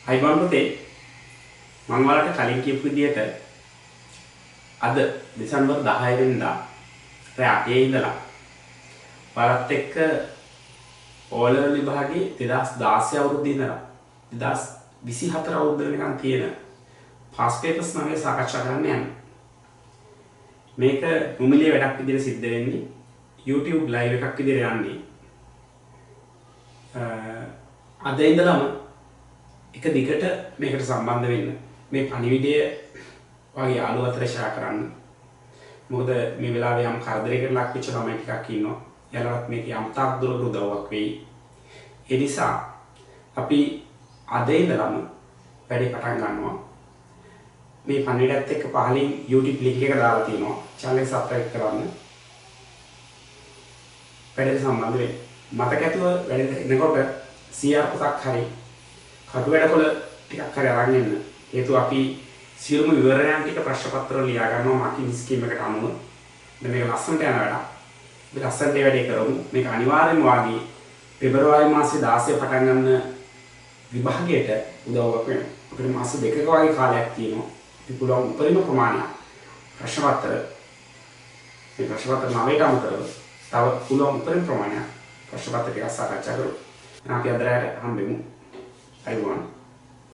අයිබෝන් පුතේ, මම ඔයාලට කලින් කියපු විදියට අද දෙසැම්බර් 10 වෙනිදා රෑ 8 ඉඳලා ඔයාලත් එක්ක O level විභාගයේ 2016 අවුරුද්දේ ඉඳලා 2024 අවුරුද්ද වෙනකන් තියෙන පාස් පේපර්ස් නවය සාකච්ඡා කරන්න යන්නේ. මේක නොමිලේ වැඩක් විදියට සිද්ධ වෙන්නේ YouTube live එකක් විදියට යන්නේ. අද ඉඳලම එක දිගට මේකට සම්බන්ධ වෙන්න, මේ පණිවිඩය ඔයාගේ යාළුවෝ අතර ෂෙයා කරන්න. මොකද මේ වෙලාවේ යම් කරදරයකට ලක් වෙච්ච ළමයි ටිකක් ඉන්නවා. එයාලටත් මේක යම් තාක් දුරට උදව්වක් වෙයි. ඒ නිසා අපි අද ඉඳලම වැඩේ පටන් ගන්නවා. මේ පණිවිඩයත් එක්ක පහලින් YouTube link එක දාලා තියෙනවා. channel එක subscribe කරන්න. වැඩේට සම්බන්ධ වෙන්න. මතක ඇතුව වැඩේට එනකොට CR පොතක් හරි කටු වැඩකොළ ටිකක් හරි අරන් එන්න. හේතුව අපි සියලුම විවරණයන් ටික ප්‍රශ්න පත්‍රවල ලියා ගන්නවා මාකින් ස්කීම් එකට අනුව. දැන් මේක ලස්සනට යන වැඩක්. අපි ලස්සනට ඒ වැඩේ කරමු. මේක අනිවාර්යයෙන්ම වාගේ පෙබරවාරි මාසේ 16 පටන් ගන්න විභාගයට උදව්වක් වෙනවා. අපිට මාස දෙකක වගේ කාලයක් තියෙනවා. අපි පුළුවන් උපරිම ප්‍රමාණයක් ප්‍රශ්න පත්‍ර මේ ප්‍රශ්න පත්‍ර 9ට අමතරව තව පුළුවන් උපරිම ප්‍රමාණයක් ප්‍රශ්න පත්‍ර ටිකක් සාකච්ඡා කරමු. එහෙනම් අපි අද රැයට හම්බෙමු. අයිබෝන්.